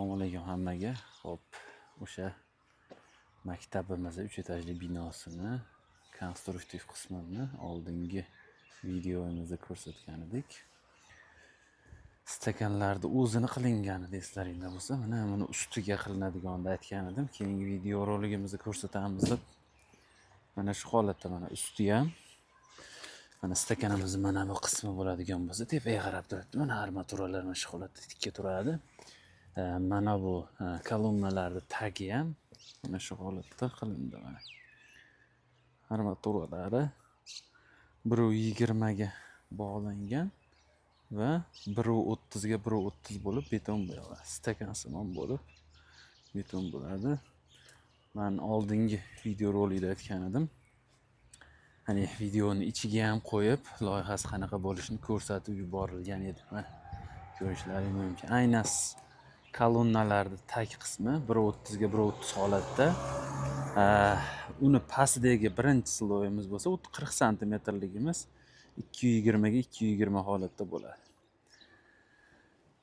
Assalomu alaykum hammaga. Xo'p, o'sha maktabimizni 3 etajli binosini konstruktiv qismini oldingi videomizda ko'rsatgan edik. Stakanlarni o'zini qilingan edi, eslaringda bo'lsa. Mana buni ustiga qilinadiganini aytgan edim. Keyingi video roligimizda ko'rsatamiz deb. Mana shu holatda, mana usti ham, mana stakanimizni mana bu qismi bo'ladigan bo'lsa, tepaga qarab turibdi. Mana armaturalar mana shu holatda tikka turadi. Mana bu kolonnalarni tagi ham mana shu holatda qilindi mana. Armaturalari 1,20 ga bog'langan va 1,30 ga 1,30 bo'lib beton bo'ladi. Stakansimon bo'lib beton bo'ladi. Man oldingi videorolikda aytgan edim. Hani videoni ichiga ham qo'yib, loyihasi qanaqa bo'lishini ko'rsatib yuborilgan edi. Mana ko'rishlaring mumkin. Aynan kolonnalarni tag qismi 1,30 ga 1,30 holatda. Uni pastidagi birinchi слой imiz bo'lsa, 40 santimetrligimiz 2,20 ga 2,20 holatda bo'ladi.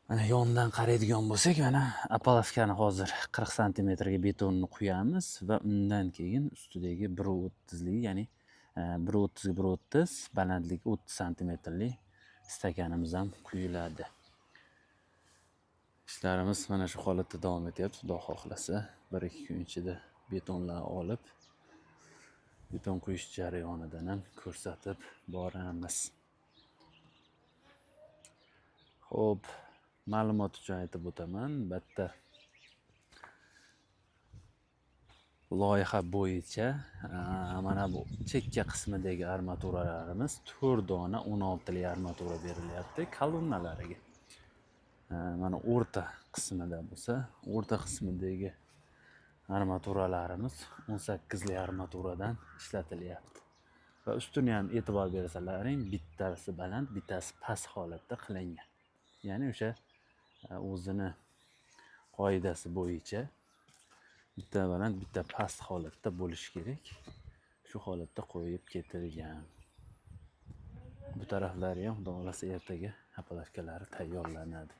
Mana yondan qaraydigan bo'lsak, mana опалубка ni hozir 40 santimetrga betonni quyamiz va undan keyin ustidagi 1,30 ligi, ya'ni 1,30 ga 1,30, balandligi 30 santimetrli stakanimiz ham quyiladi. Ishlarimiz mana shu holatda davom etyapti. Xudo xohlasa, 1-2 kun ichida betonlar olib, beton quyish jarayonidan ham ko'rsatib boramiz. Xo'p, ma'lumot uchun aytib o'taman, bu yerda loyiha bo'yicha mana bu chekka qismidagi armaturalarimiz 4 dona 16 li armatura berilyapti kolonnalariga. Mana o'rta qismida bo'lsa, o'rta qismidagi armaturalarimiz 18 li armaturadan ishlatilyapti. Va ustuni ham e'tibor bersalaring, bittasi baland, bittasi past holatda qilingan. Ya'ni o'sha o'zini qoidasi bo'yicha bitta baland, bitta past holatda bo'lishi kerak. Shu holatda qo'yib ketilgan. Bu taraflari ham, Xudo xohlasa, ertaga опалубка lari tayyorlanadi.